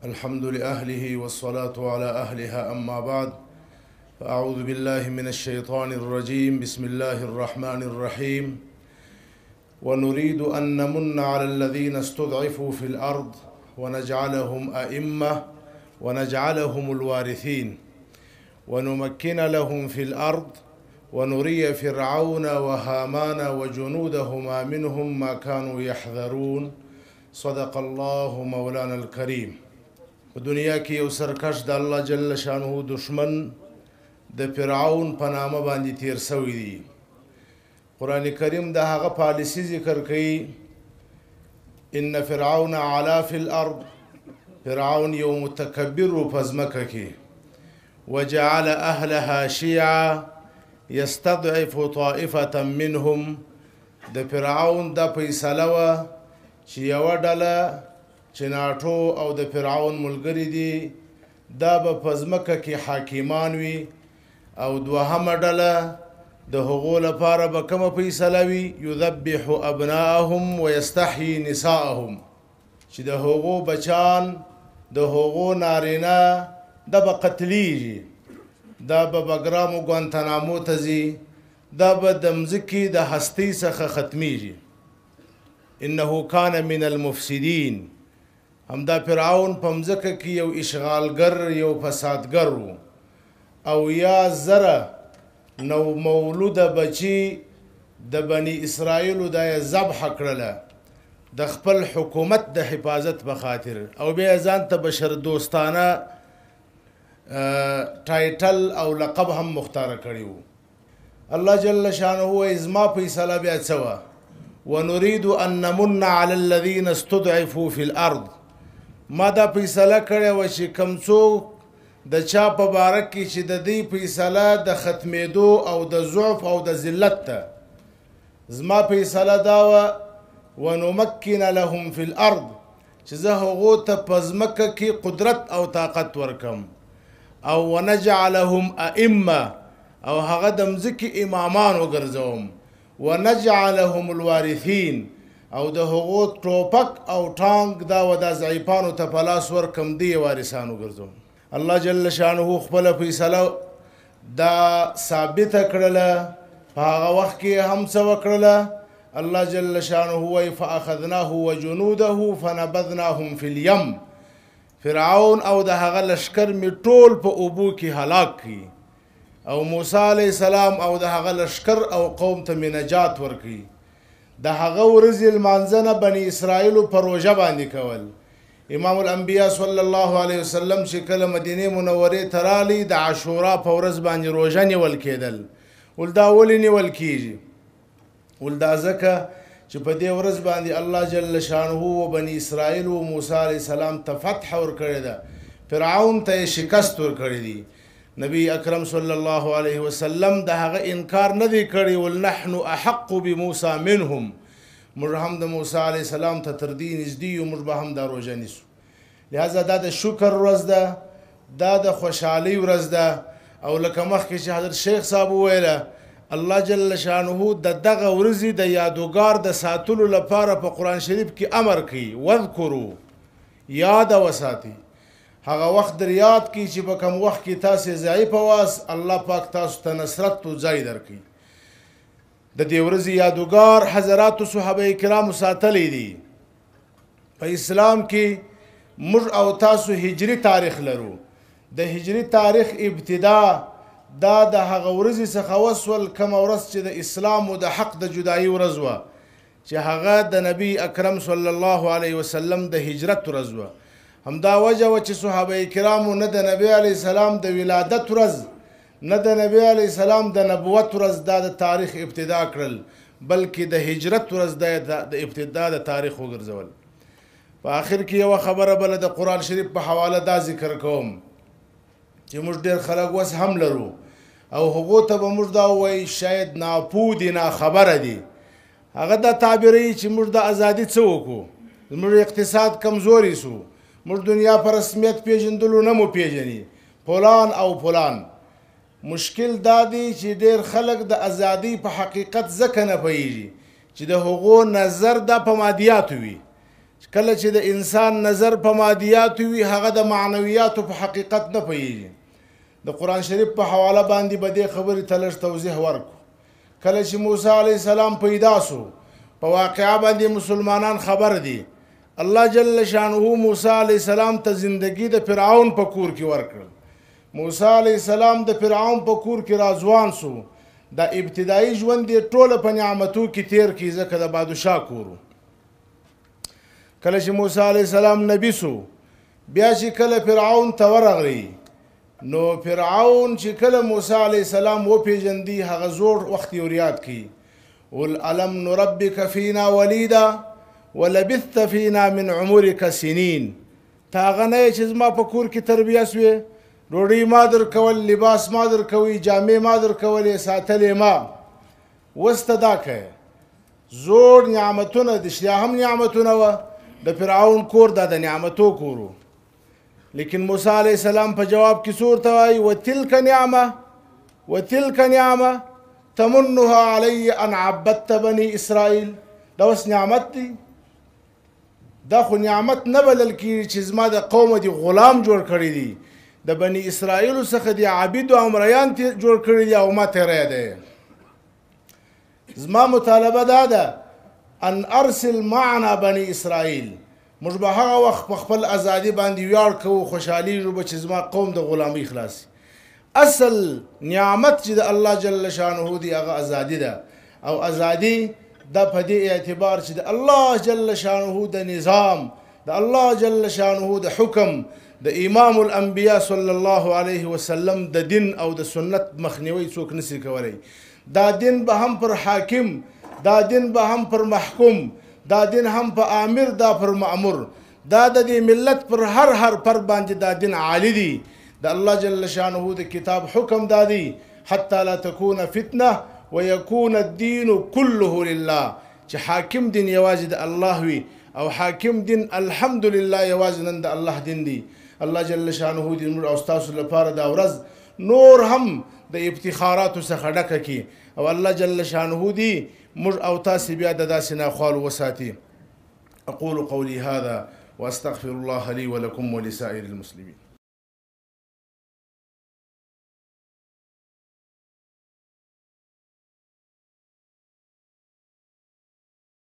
الحمد لأهله والصلاة على أهلها، أما بعد، فأعوذ بالله من الشيطان الرجيم. بسم الله الرحمن الرحيم. ونريد أن نمن على الذين استضعفوا في الأرض ونجعلهم أئمة ونجعلهم الوارثين ونمكن لهم في الأرض ونري فرعون وهامان وجنودهما منهم ما كانوا يحذرون. صدق الله مولانا الكريم. په دنیا کې یو سرکش د الله جل شانه دشمن د فرعون په نامه باندې تیر سوی دی. قرآن کریم د هغه پالیسی ذکر کوي، ان فرعون علا فی الارض، فرعون یو متکبر په ځمکه کې، وجعل اهلها شیعا یستضعف طائفة منهم. د فرعون دا فیصله وه چې یوه ډله چې ناټو او د فرعون ملګري دي دا به په ځمکه کې حاکمان وي، او دوهمه ډله د هغو لپاره به کومه فیصله وي، یذبح ابناءهم ویستحیي نساءهم، چې د هغو بچان د هغو نارینه دا به قتلیږي، دا به بګرامو ګوانتانامو ته ځي، دا به د مځکې د هستۍ څخه ختمیږي. انه کان من المفسدین. همدا فرعون په مځکه کې یو اشغالګر یو فسادګر و، او یا زره نو مولوده بچي د بني اسرائیلو دا یې ذبح کړله د خپل حکومت د حفاظت په خاطر، او بیا ځان ته بشر دوستانه title او لقب هم مختاره کړی وو. الله جل شانه وایي زما فیصله بیا څه وه؟ ونريد ان نمن على الذين استضعفوا في الارض. ما دا فیصله کړې وه چې کوم څوک د چا په باره کې چې د دې فیصله د ختمېدو او د ضعف او د ذلت ته، زما فیصله دا وه ونمکن لهم فی الارض، چې زه هغو ته په ځمکه کې قدرت او طاقت ورکم، او ونجعلهم ائمه، او هغه د مځکې امامان وګرځوم، ونجعلهم الوارثین، او د هغو ټوپک او ټانک دا و دا ضعیفانو ته په لاس ورکم، دی وارثان وګرځوم. الله جل شانه خپله فیصله دا ثابته کړله، په هغه وخت کې هم څه وکړله؟ الله جل شانه وایي فأخذناه وجنوده فنبذناهم في الیم. فرعون او د هغه لشکر مې ټول په اوبو کې هلاک کړي، او موسی علیه السلام او د هغه لشکر او قوم ته مې نجات ورکړي. د هغه ورځې لمانځنه بني اسرائیلو په روژه باندې کول. امام الانبیاء صلی الله علیه وسلم چې کله مدینې منورې ته راغلی د عاشورا په ورځ باندې روژه نیول کېدل. ول دا ولې نیول کېږي؟ ول دا ځکه چې په دې ورځ باندې الله جل شانه و بني اسرائیل و موسی علیه السلام ته فتح ورکړې ده، فرعون ته یې شکست ورکړی دی. نبی اکرم صلی الله علیه وسلم د هغه انکار نه دی کړی، ول نحن احق بموسی منهم، موږ هم د موسی علیه السلام ته تر دې نږدې یو، موږ به هم دا روژه نیسو. لهذا دا د شکر ورځ ده، دا د خوشحالۍ ورځ ده. او لکه مخکې چې حضرت شیخ صاحب وویله، الله جل شانه د دغه ورځې د یادوګار د ساتلو لپاره په قرآن شریف کې امر کوي، واذکرو، یاد وساتي. هغه وخت در یاد کړي چې په کوم وخت کې تاسې ضعیفه واست، الله پاک تاسو ته نصرت او ځای درکوي. د دې ورځې یادوګار حضراتو صحابه کرامو ساتلی دی. په اسلام کې موږ او تاسو هجري تاریخ لرو. د هجري تاریخ ابتدا دا د هغه ورځې څخه وسول کومه ورځ چې د اسلام او د حق د جدایي ورځ وه، چې هغه د نبی اکرم صلی الله علیه وسلم د هجرت ورځ وه. همدا وجه وه چې صحابه کرامو نه د نبی علیه السلام د ولادت ورځ، نه د نبی علیه السلام د نبوت ورځ دا د تاریخ ابتدا کړل، بلکې د هجرت ورځ د ابتدا د تاریخ وګرځول. په آخر کې یوه خبره بله د قرآن شریف په حواله دا ذکر کوم چې موږ ډېر خلک وس هم لرو، او هغو ته به موږ دا ووایي شاید ناپوه دي، ناخبره دي. هغه دا تعبیروي چې موږ د ازادي څه وکړو، زموږ اقتصاد کمزوری سو، موږ دنیا په رسمیت پیژندلو نه مو پیژني، فلان او فلان. مشکل دا دی چې ډېر خلک د ازادۍ په حقیقت ځکه نه پوهېږي چې د هغو نظر دا په مادیاتو وي. کله چې د انسان نظر په مادیاتو وي، هغه د معنویاتو په حقیقت نه پوهېږي. د قرآن شریف په حواله باندې به دې خبرې ته لږ توضیح ورکړو. کله چې موسی علیه السلام پیدا سو، په واقعه باندې مسلمانان خبر دي. الله جل شانه موسی علیه السلام ته زندگی د فرعون په کور کې ورکړل. موسی علیه السلام د فرعون په کور کې راځوان سو. د ابتدایي ژوند یې ټوله په نعمتو کې تیر کړي، ځکه د بادشاه کور و. کله چې موسی علیه السلام نبی سو، بیا چې کله فرعون ته ورغلی، نو فرعون چې کله موسی علیه السلام وپېژندي، هغه زوړ وخت یې وریاد کړي. ول الم نربک فینا ولیدا ولبثت فینا من عمرک سنین. ته هغه نه یې چې زما په کور کې تربیه سوې، ډوډۍ ما درکول، لباس ما درکوي، جامې ما درکولې، ساتلې ما. اوس ته دا کوې. زوړ نعمتونه د شیا هم نعمتونه وه. د فرعون کور دا د نعمتو کور و. لیکن موسی علیه السلام په جواب کې څه ورته وایي؟ وتلک نعمه، وتلک نعمه تمنها علی ان عبدت بني اسرائیل. دا اوس نعمت دی، دا خو نعمت نه بلل کېږي چې زما د قومه دي غلام جوړ کړی دي، د بني اسرائیلو څخه دي عبید او امریان جوړ کړي دي او ما تېری دی. زما مطالبه دا ده ان ارسل معنا بني اسرائیل. موږ به هغه وخت په خپل ازادي باندې ویاړ کوو، خوشحالېږو به چې زما قوم د غلامۍ خلاص. اصل نعمت چې د الله جل شانه دی هغه ازادي ده، او ازادي دا په دې اعتبار چې د الله جل شانه د نظام، د الله جل شانه د حکم، د امام الانبیاء صلی الله علیه وسلم د دین او د سنت مخنیوی څوک نسی کولی. دا دین به هم پر حاکم، دا دین به هم پر محکوم، دا دین هم په آمر، دا پر مأمور، دا د دې ملت پر هر هر پر باندې دا دین عالی دی. د الله جل شانه د کتاب حکم دا دی حتی لا تکون فتنه ويكون الدين كله لله، چې حاکم دین یوازې د الله وي، او حاکم دین الحمدلله یوازې نن د الله دین دی. الله جل شانه دې موږ او ستاسو لپاره دا ورځ نور هم د افتخاراتو څخه ډکه کړي، او الله جل شانه دې موږ او تاسې بیا د داسې ناخوالو وساتي. اقول قولي هذا واستغفر الله لي ولكم ولسائر المسلمين.